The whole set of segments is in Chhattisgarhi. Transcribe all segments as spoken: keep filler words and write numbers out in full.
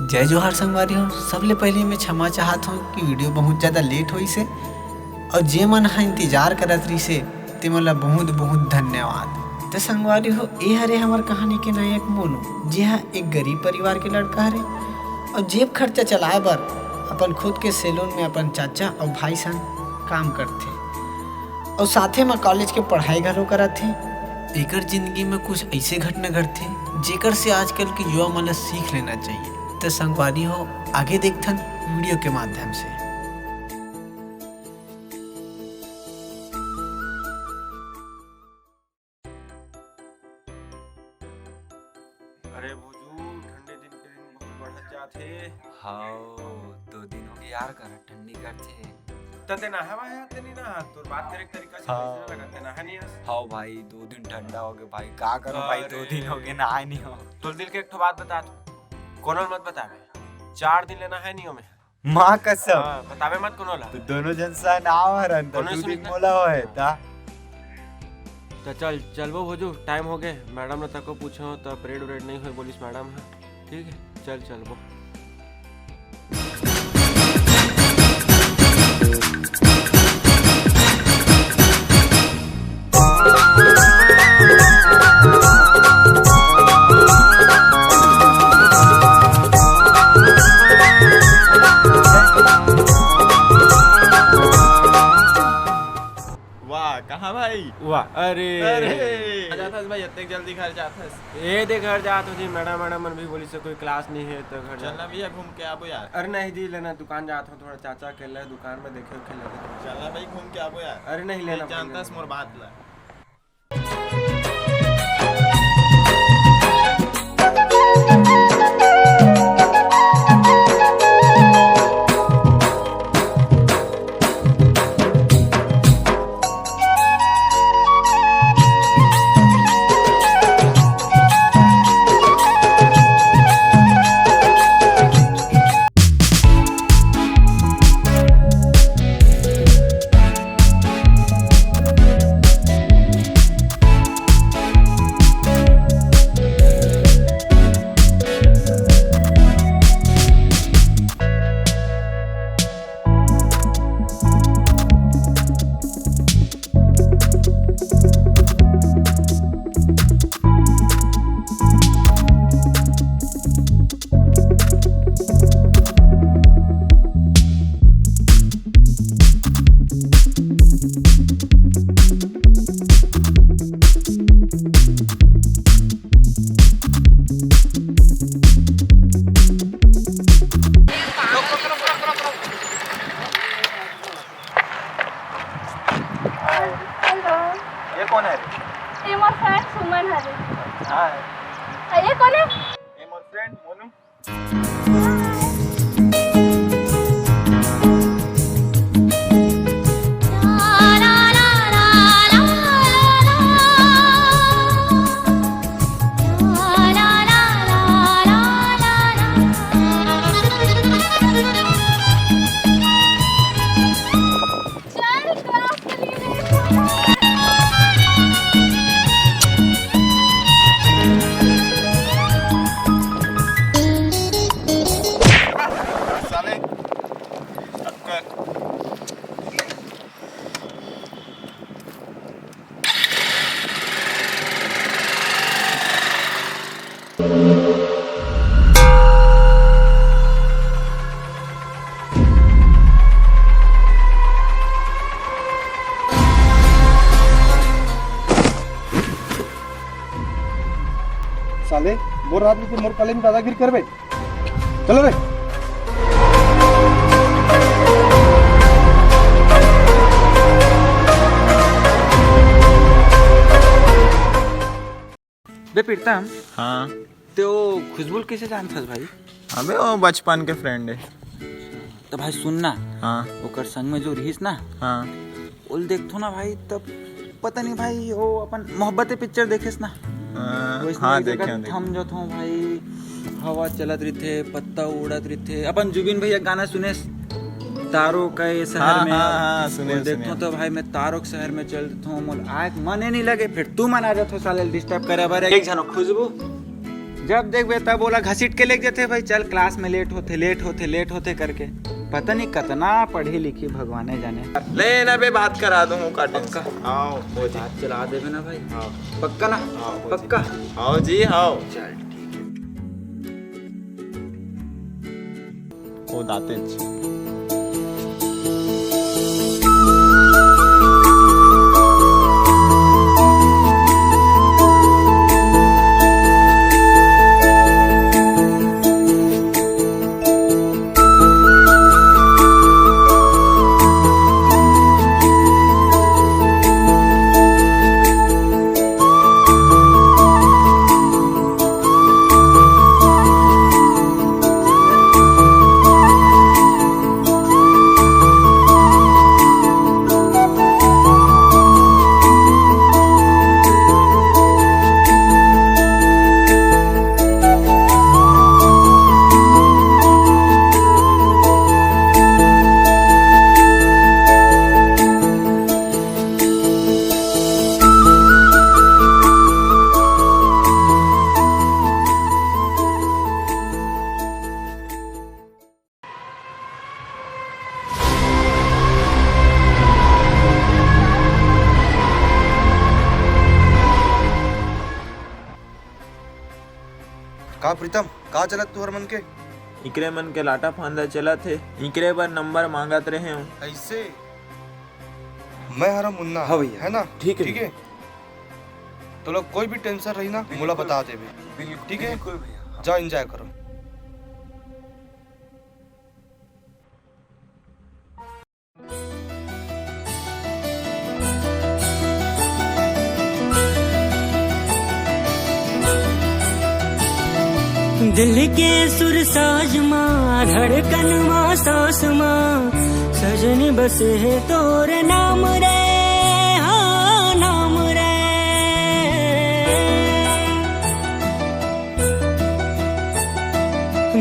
जय जोहार संगवारी हो। सबले पहले मैं क्षमा चाहत हूँ कि वीडियो बहुत ज़्यादा लेट होइस हे, और जे मन ह इंतजार करत रहिस हे, ते मन ला बहुत बहुत धन्यवाद। तो संगवारी हो, ए हरे हमर कहानी के नायक मोनू, जे ह एक गरीब परिवार के लड़का हरे, और जेब खर्चा चलाए बर अपन खुद के सैलून में अपन चाचा और भाई संग काम करथे, और साथे म कॉलेज के पढ़ाई घलो करत हे। एकर जिंदगी में कुछ ऐसे घटना घटथे, जेकर से आजकल के युवा मन ला सीख लेना चाहिए। तो संगवारी हो, आगे देखथन वीडियो के माध्यम से। अरे भोजू, ठंडे दिन के दिन बहुत बढ़त जात हे। हाव, दो दिन हो गए यार, करा ठंडी करथे। त ते नहावा है, ते नहीं नहा, तोर बात करे के तरीका से हाँ। कैसे लगत, ते नहा नहीं हस? हाव भाई, दो दिन ठंडा हो गए भाई, का करो भाई, दो अरे। दिन हो गए नहाए नहीं हो। तोर दिल के एक ठो बात बता तू, कोनो ल मत बतावे, चार दिन ले नहाए नहीं हो मैं। माँ कसम। हाँ, बतावे मत कोनो ला। तो दोनों जन सा नाव हरन, तो कोनो दू सुनी दिन ना। मोला होए, हाँ। ता। तो चल, चलबो भोजू, टाइम हो गए। मैडम ने तको पूछो तो परेड उरेड नहीं होए, बोलिस मैडम है। ठीक है, चल, चलबो। वाह, कहाँ भाई? वाह, अरे। अरे। आ जाथस भाई, इतने जल्दी घर जाथस? ए दे घर जात हो जी, मैडम, मैडम मन भी बोलिस हे कोई क्लास नहीं है तो घर चल जा। ना भैया, घूम के आबो यार। अरे नहीं जी, लेना दुकान जात हो, थोड़ा चाचा अकेला है, दुकान में देखे खेले। चल ना भाई, घूम के आबो यार। अरे नहीं लेना भाई, जानता लेना। मोर बात ला। हेलो। ये कौन है? ये मोर फ्रेंड सुमन हरे। हाँ। आ, ये कौन है? ये मोर फ्रेंड मोनू। चल, क्लास के लिए लेट हो रहा है। साले, टक्कर। साले, बोल रहा था कि मोर कॉलेज में दादागिरी करबे। चलो रे। बे प्रीतम, हाँ। ते वो खुशबू ल कइसे जानथस भाई? अबे वो बचपन के फ्रेंड है। तो भाई सुन ना, हाँ। ओकर संग में जो रहिस ना, हाँ। ओल देखथो ना भाई, तब पता नहीं भाई, वो अपन मोहब्बते पिक्चर देखेस ना, हाँ, वइसने हाँ, एक जगह देखे, देखे। थम जाथो भाई, हवा चलत रहिथे, पत्ता उड़त रहिथे। अपन जुबिन भैया गाना सुनेस, तारों के शहर हाँ, में। हाँ, हाँ, सुने, वो देखथो सुने। तो भाई, मैं तारों के शहर में चल देथो, मोला आए के मने नहीं लगे, फिर तू मन आ जाथो साले डिस्टर्ब करे बर। एक झन खुशबू, जब देखबे तब ओला घसीट के लेके जाथे भाई, चल class में late होथे, late होथे, late होथे करके। पता नहीं कतना पढ़ी लिखी, भगवाने जाने। ले ना बे, बात करा दूं काटे। पक्का? आओ, हो जी। बात चला देबे ना भाई। आओ। पक्का ना? आओ, हो जी। पक्का? आओ जी, आओ। चल, ठीक है। ओ दातेच। का प्रीतम, का चलत तुहर मन के? इकरे मन के लाटा फांदा चलत हे, इकरे बर नंबर मांगत रहे हूँ। ऐसे? मैं हरा मुन्ना, हाँ भैया, है ना? ठीक है ठीक भैया। है। तो लोग कोई भी tension रही ना, बिल्कुल। मोला बता देबे। बिल्कुल, ठीक है? बिल्कुल भैया। जाओ, enjoy करो। दिल के सुर साज मा, धड़कन मा, सांस मा, सजनी बस है तोर नाम रे, हाँ, नाम रे।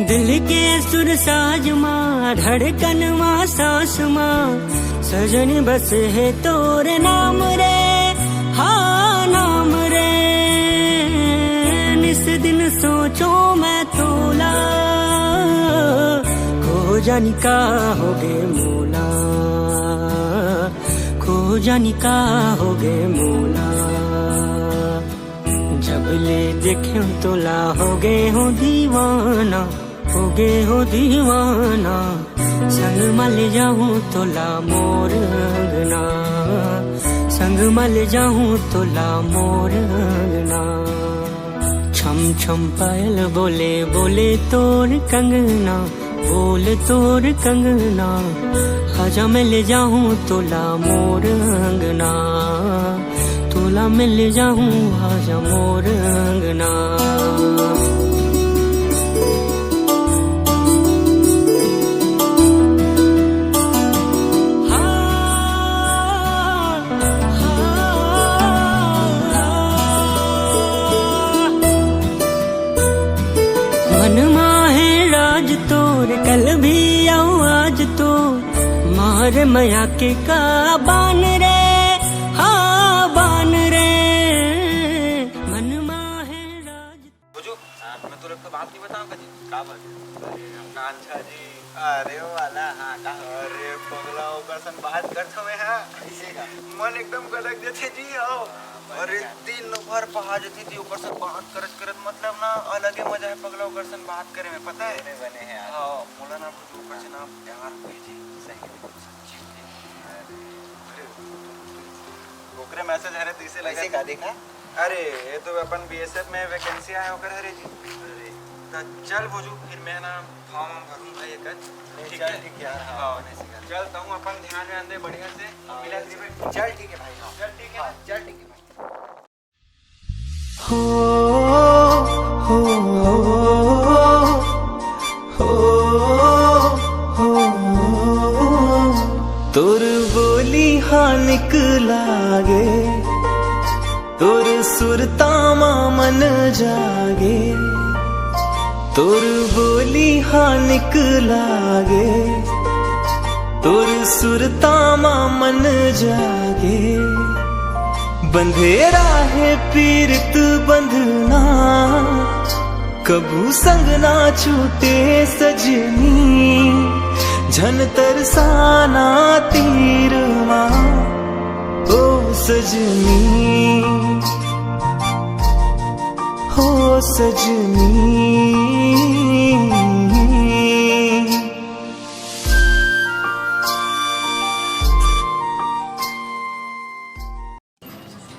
दिल के सुर साज मा, धड़कन मा, सांस मा, सजन बस है तोर नाम रे, हाँ, नाम रे। निस दिन सोचो मैं तोला, खो जानी का होगे मोला, खो जानी का होगे मोला। जब ले देखे तोला होगे हो दीवाना, होगे हो दीवाना। संग मा ले जाहूँ तोला मोर अंगना, संग मा ले जाहूँ तोला मोर अंगना। छम छम पायल बोले, बोले तोर कंगना, बोले तोर कंगना। आजा मैं ले जाहूँ तोला मोर अंगना, तोला मैं ले जाहूँ आजा मोर अंगना। मन मा है राज तोर, कल भी अउ आज तो, मार मया के का बान रे, हाँ बान रे। मन मा है राज। बुजू, हाँ। मैं तोला एक ठो बात नहीं बताऊँ का जी? का बात है? अरे, हम कांछा जी। अरे वाला, हाँ, का? अरे पगला, ओकर सन बात करत हवे, हाँ। कैसे का? मन एकदम गदक देथे जी, आओ। हाँ, अरे, बने का? दिन भर पहा जथे जी, ओकर सन बात करत करत, मतलब ना, अलगे मजा है पगला, ओकर सन बात करे में, पता है? बने, बने है यार। हाँ, मोला ना, ओकर से ना प्यार हुई जी। सही में, सच्ची में। अरे, ओकरे message हरे, तइसे कैसे लगा। का देखा? अरे, ये तो अपन B S F में vacancy आए ओकर हरे जी। अरे। त चल भोजू, फिर मैं ना form वार्म भरूँ भाई एकर। नहीं, ठीक चल है? ठीक यार, हाँ, हाँ। बने से कर। चल, तहूँ अपन ध्यान व्यान दे बढ़िया से। हाँ, मिला ऐसे। करिबे। चल, ठीक है भाई, हाँ। चल, ठीक है हाँ, ना? चल, ठीक है भाई। हो, हो, हो, हो, हो। तोर बोली हा निक लागे, तोर सुरता मा मन जागे। तोर बोली हा निक लागे, तोर सुरता मा मन जागे। बंधे राहे पीरित बंधना, कभू संग ना छूटे सजनी, झन तरसाना तीर मा। ओ सजनी, हो सजनी।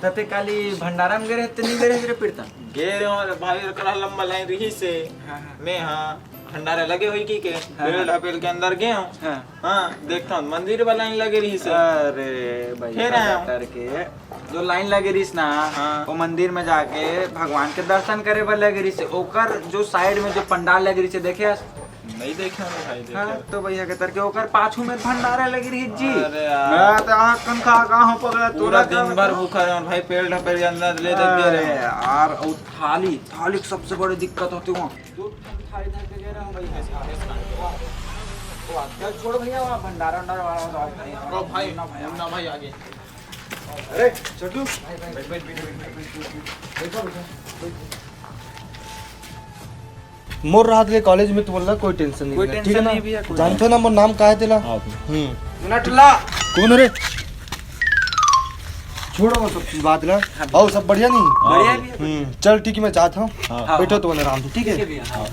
तते काली भंडारा में गे रहे, ते नहीं गे रहे रे प्रीतम? गे रहे हो रे भाई, ओकरा लंबा लाइन रही से। हाँ, हाँ। मैं, हाँ, भंडारा लगे हुई की के, हाँ, पेड़ हाँ। ढपेल के अंदर गए हो। हाँ। हाँ, देखता हूँ, मंदिर वाला लाइन लगे रही से। अरे भाई, फिर आया हूँ। करके जो लाइन लगे रही ना, हाँ। वो मंदिर में जाके भगवान के दर्शन करे बर लगे रही से। ओकर जो साइड में जो पंडाल लगे रही से, देखे हस? नहीं देखे हमें भाई, देखे। हाँ, तो भैया के तरके ओकर पाछू में भंडारा लगी रही जी। अरे यार। मैं तो आँख कन खा का हूँ पगला, पूरा तोरा दिन का भर भूखा रहे भाई, पेड़ ढपेल के अंदर ले दे दे अरे रहे। यार, और थाली, थाली के सबसे बड़ी दिक्कत होती वहाँ। दो थाली धर के गए रहे भाई। वाह, वाह, क्या छोड़ भैया, वहाँ भंडारा वंडारा वाला तो आज नहीं है। ओ भाई, मुन्ना भाई, मुन्ना भाई आगे। अरे, छोटू। मोर राहत ले कॉलेज में, तू बोलना, कोई टेंशन नहीं कोई लेना, टेंशन ठीक है ना? नहीं भैया, कोई जानते हो ना मोर नाम का है तेला? हाँ। हम्म। मुन्ना टुल्ला। कौन रे? छोड़ो वो सब चीज, बात ला। हाँ। और सब बढ़िया नहीं? बढ़िया हाँ। भैया। हम्म, चल ठीक है, मैं जाता हूँ। हाँ। बैठो तो आराम से, ठीक है? ठीक है भैया, हाँ।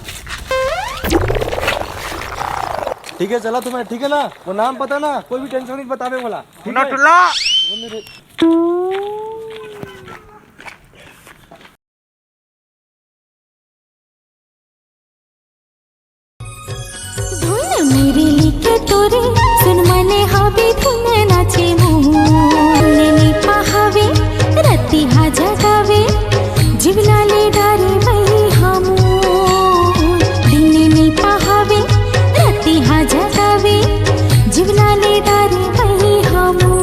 ठीक है, चला तुम्हें, ठीक है ना? वो नाम पता ना, कोई भी टेंशन नहीं बतावे बोला। ठीक है? मुन्ना टुल्ला। धुन मेरी लिखे तोरे, सुन मने हावे धुन नाचे मोर। ने ने पहावे, रतिहा जगावे, जिवला ले डारे वही हमू। दिन ने पहावे, रतिहा जगावे, जिवला ले डारे वही हमू।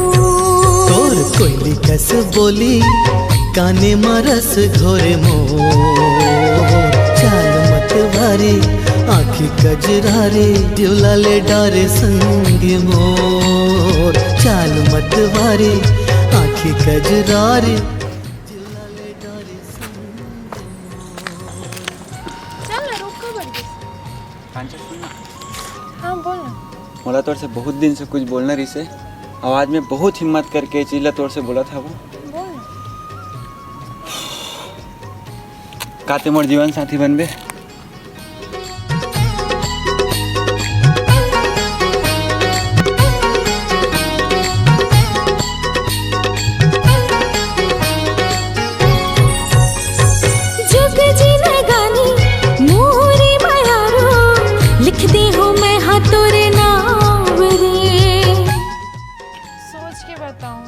तोर कोयली कस बोली, काने म रस घोरे मोर। चाल मतवारी, आँखी कजरारी, जिवला ले डारे संग मोर। चाल मतवारी, आँखी कजरारी, जिवला ले डारे संग मोर। चल ना, रुक, कब बन गई? कांचा, सुन ना। हाँ, बोल ना। मोला तोर से बहुत दिन से कुछ बोलना रहिसे, अउ आज मैं बहुत हिम्मत करके ये चीज ला तोर से बोलत हवं। बोल ना। का ते मोर जीवन साथी बनबे? जुग जिनगानी मोरे मयारो, लिख दे हो मैं हाँ तोरे नाम रे। सोच के बताऊं।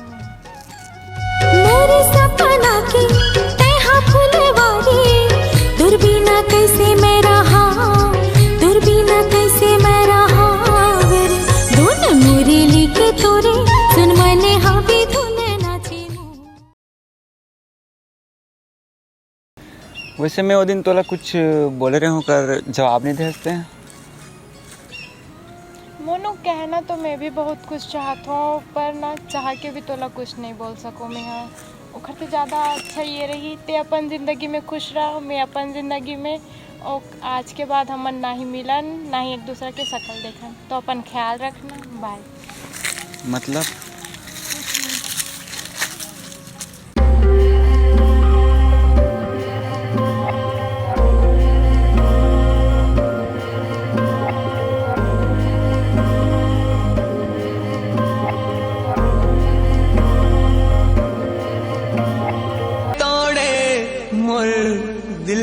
मोरे सपना के तैहा फुलवारी, तोर बिना कैसे मैं रहा, तोर बिना कैसे मैं रहा रे। धुन मोरे लिखे तोरे, सुन मने हावे धुन नाचे मोर। वैसे मैं वो दिन तोला कुछ बोले रहे हूँ, कर जवाब नहीं दे सकते हैं। मोनू, कहना तो मैं भी बहुत कुछ चाहत हूँ, पर ना चाह के भी तोला कुछ नहीं बोल सकूँ मैं। हाँ, ओखर से ज़्यादा अच्छा ये रही, ते अपन ज़िंदगी में खुश रह, मैं अपन ज़िंदगी में। और आज के बाद हमन ना ही मिलन, ना ही एक दूसरा के शकल देखन। तो अपन ख्याल रखना, बाय। मतलब? तोड़े मोर दिल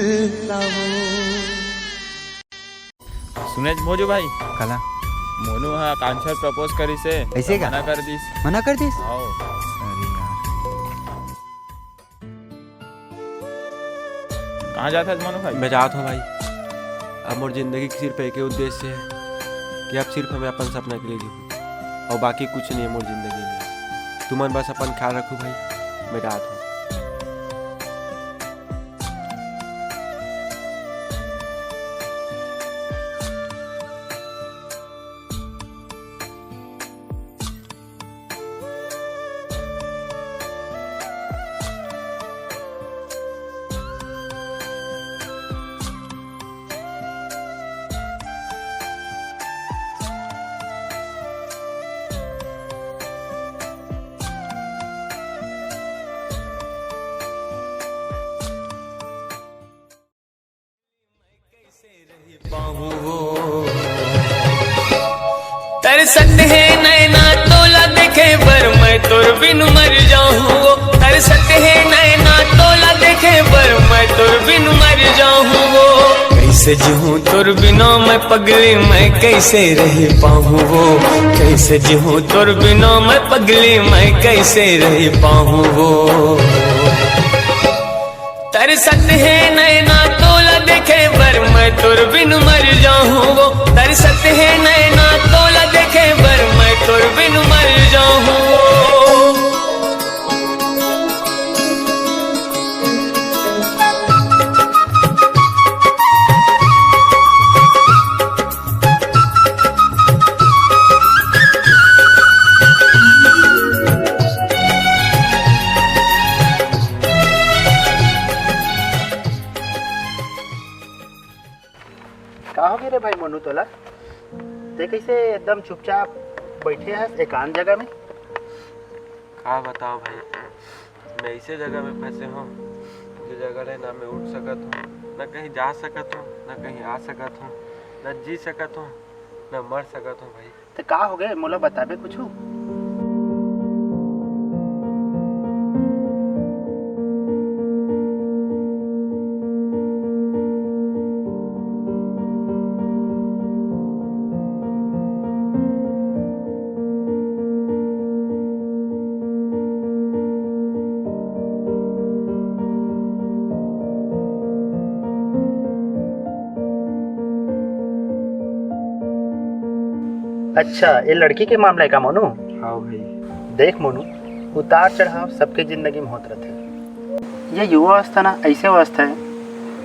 ला वो। सुनेच भोजू भाई, काला? मोनू ह आकांक्षा प्रपोज करिस हे, ऐसे का? मना कर दिस। मना कर दिस? आओ। अरे यार। कहाँ जात हस मोनू भाई? मैं जात हूँ भाई। अब मोर जिंदगी के सिर्फ एक ही उद्देश्य है कि अब सिर्फ मैं अपन सपना के लिए जीऊँ और बाकी कुछ नहीं है मोर जिंदगी में। तुमन बस अपन ख्याल रखू भाई, मैं जात हूँ। तरसत हे नैना तोला देखे बर, मैं तोर बिन मर जाहूं वो। तरसत हे नैना तोला देखे बर, मैं तोर बिन मर जाहूं वो। कैसे जीहूं तोर बिना मैं पगली, मैं कैसे रह पाहूं वो। कैसे जीहूं तोर बिना मैं पगली, मैं कैसे रह पाहूं वो। तरसत हे नैना तोला देखे बर, मैं तोर बिन मर जाहूं वो। तरसत हे नैना तोला देखे बर, मैं तोर बिन मर जाहूं वो। का हो गे रे भाई मोनू तोला? ते कैसे एकदम चुपचाप बैठे हस एकांत जगह में? का बताओ भाई, मैं ऐसे जगह में फंसे हूँ, जो जगह ले ना मैं उठ सकत हूँ, ना कहीं जा सकत हूँ, ना कहीं आ सकत हूँ, ना जी सकत हूँ, ना मर सकत हूँ भाई। ते का हो गे, मोला बताबे कुछु? अच्छा, ये लड़की के मामला है का मोनू? हाँ भाई। देख मोनू, उतार चढ़ाव सबके जिंदगी में होत रथे। ये युवा अवस्था ना ऐसे अवस्था है,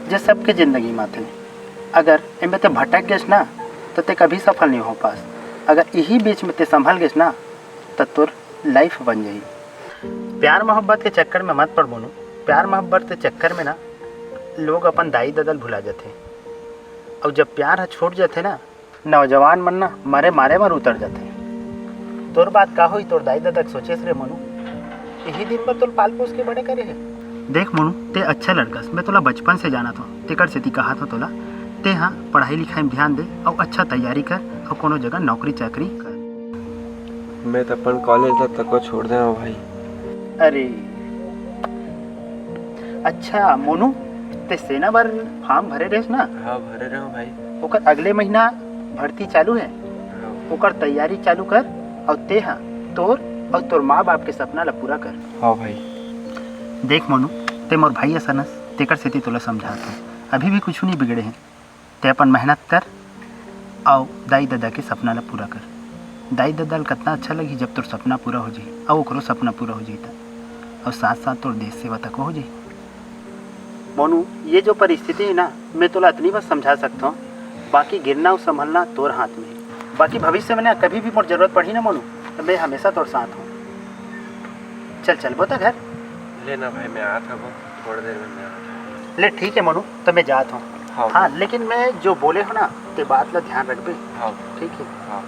जो सबके जिंदगी में आथे। अगर एमे ते भटक गेस ना, तो ते कभी सफल नहीं हो पास। अगर यही बीच में ते संभल गेस ना, तो तोर लाइफ बन जाही। प्यार मोहब्बत के चक्कर में मत पड़ मोनू। प्यार मोहब्बत के चक्कर में ना, लोग अपन दाई ददा ल भुला जाथे। अउ जब प्यार ह छूट जाथे ना, नौजवान मन ना मरे मारे मर उतर जाथे। तोर बात का होई, तोर दाई ददा के सोचेस रे मोनू, यही दिन बर तोल पाल पोस के बड़े करे हे। देख मोनू, ते अच्छा लड़कस, मैं तोला बचपन से जानत हूँ, तेकर सेती कहत हूँ तोला, ते हा पढ़ाई लिखाई में ध्यान दे, अउ अच्छा तैयारी कर, अउ कोनो जगह नौकरी चाकरी कर। मैं तो अपन कॉलेज ला तको छोड़ दे हूँ भाई। अरे, अच्छा मोनू, ते सेना बर फॉर्म भरे रहेस ना? हाँ, भरे रहे हूँ भाई। ओकर अगले महीना भर्ती चालू है, हाँ। ओकर तैयारी चालू कर, अउ ते हा तोर अउ तोर माँ बाप के सपना ला पूरा कर। हाँ भाई। देख मोनू, ते मोर भाई असन हस, तेकर सेती तोला समझात हूँ। अभी भी कुछु नहीं बिगड़े हे। ते अपन मेहनत कर, अउ दाई ददा के सपना ला पूरा कर। दाई ददा ल कतना अच्छा लगही, जब तोर सपना पूरा हो जाही, अउ ओकरो सपना पूरा हो जाही त, अउ साथ साथ तोर देश सेवा तको हो जाही। मोनू, ये जो परिस्थिति है ना, मैं तोला अतनी बात समझा सकता हूँ, बाकी गिरना अउ संभलना तोर हाथ में है। बाकी भविष्य में ना, कभी भी मोर जरूरत पड़ही ना मोनू, तो मैं हमेशा तोर साथ हूँ। चल, चलबो त घर। ले ना भाई, मैं आत हबो, थोड़ी देर में मैं आत हबो। ले, ठीक है मोनू, तो मैं जात हूँ। हाँ। हाँ, लेकिन मैं जो बोले हो ना, ते बात ला ध्यान रखबे। हाँ। ठीक है। हाँ।